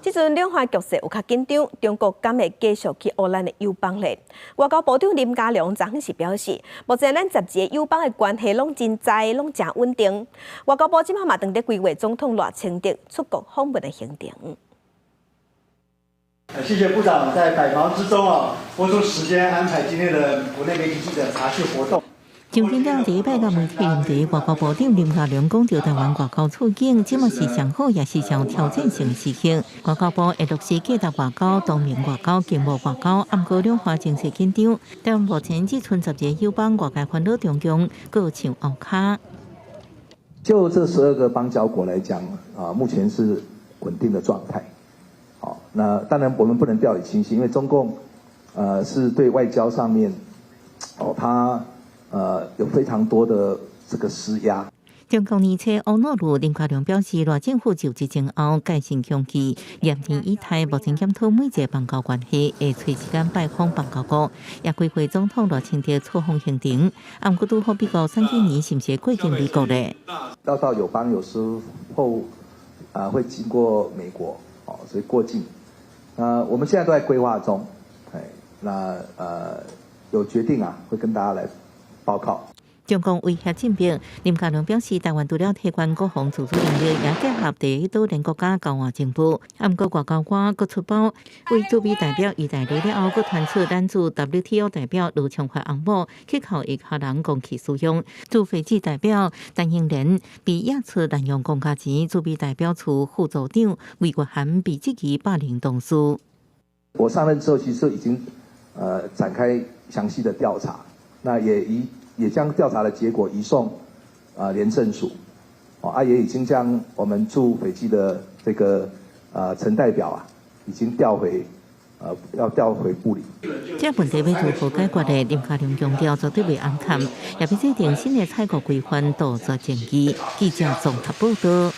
這陣兩岸局勢有較緊張，中國敢會繼續去烏咱的友邦咧？外交部長林佳龍昨昏是表示，目前咱12個友邦的關係攏真濟，攏誠穩定。外交部這擺嘛正佇規劃總統賴清德出國訪問的行程。謝謝部長在百忙之中啊，撥出時間安排今天的國內媒體記者茶敘活動。上天了第一擺佮媒體面對，外交部長林佳龍講著台灣外交處境，這嘛是上好，也是上挑戰性時刻。外交部會落實價值外交、多面外交、經貿外交，毋過兩岸情勢緊張。台灣目前只賰12個友邦外界煩惱重重，閣唱後跤。就這12個邦交國來講，啊，目前是穩定的狀態。好，那當然我們不能掉以輕心，因為中共，是對外交上面，哦，他有非常多的這個施壓。中共年初歐諾魯林佳龍表示，賴政府就職前後戒慎恐懼，嚴陣以待，目前檢討每一個邦交關係，會揣時間拜訪邦交國，也規劃總統賴清德出訪行程。毋過拄好美國選舉年是毋是過境美國咧？要到友邦有時候啊會經過美國，哦，所以過境。啊，我們現在都在規劃中，哎，那有決定啊，會跟大家來報告。中共威脅進逼，林佳龍表示，台灣除了提懸國防自主能力，也結合第一島鏈國家交換情報。毋過外交官閣出包，為駐美代表意大利了後，閣傳出咱駐 WTO 代表盧長發翁某去扣伊家人公器私用，駐斐濟代表陳英蓮被驗出濫用公家錢，駐美代表處副組長魏國涵被質疑霸凌同事。我上任之後，其實已經展開詳細的調查，那也將調查的結果移送啊廉政署，啊也已經將我們駐斐濟的這個陳代表啊，已經調回，要調回部裡。這問題欲如何解決呢？林佳龍強調絕對袂按崁，也欲制定新的採購規範，杜絕爭議。記者綜合報道。